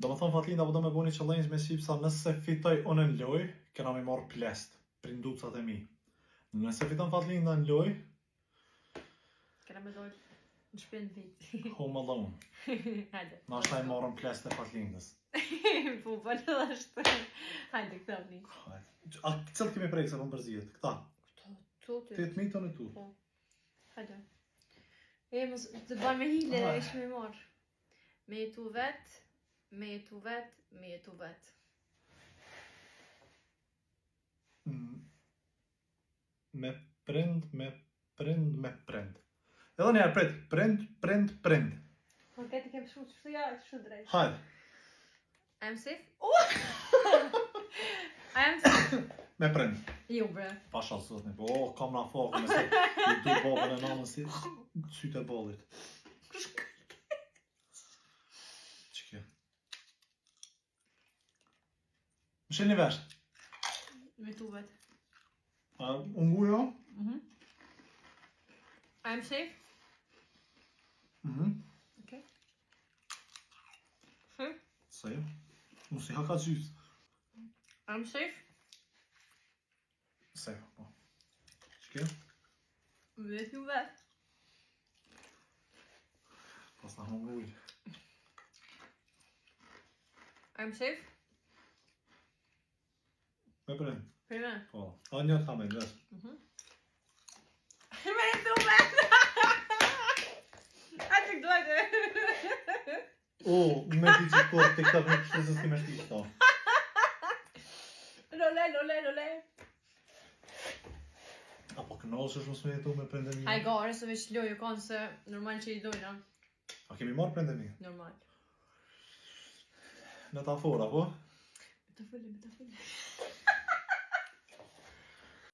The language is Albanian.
Do më thonë Fatlinda, po do me bo një challenge me Shqipsa nëse fitoj unë në loj, kena me marrë plest, prinducat e mi. Nëse fiton Fatlinda në loj, Kena me dojë në shpi në vit. home alone. Hajde. Nashta e marrëm plest e Fatlindës. Po, po, në është. Hajde, këto një. Hajde. A cilët kemi prejë se po më përzihet? Këta. Këto, tu, ty. Ti të mi tonë tu. Po. Hajde. E, mos, të bajmë me hile, Hajde. ishme me marrë. Me jetu vet, me jetu vet, me jetu vet. Mm. Me prind, me prind, me prind. Edhe një herë prit, prind, prind, prind. Po, këtë kem shumë, që ja, që drejt. Hajde. I am safe? Oh! I am safe. Me prind. Jo, bre. Pasha zotni, po oh, kam na fokë me se i du babën e nanën si sytë e bollit. Që kjo? Më shel një vesh. Me tu vet. A, unë ngu jo? Mhm. I am safe? Mhm. Okay. Safe? Safe. Mos i haka gjysë. I'm safe? Safe, po. Që kjo? Me tu vet. Pas na hongë ujë. I'm safe? Me prind. Për me. Po. A një të me, vesh. Mhm. Me tu vet. A që këtu O, me di që kur TikTok nuk kështu se s'ki me shti qëto. Lole, lole, lole. A po kënosh është mos me jetu me prindë Ai mirë? gore se veç lojë kanë se normal që i dojna. A kemi marrë prindë mirë? Normal. Metafora, po? Metafole, metafole.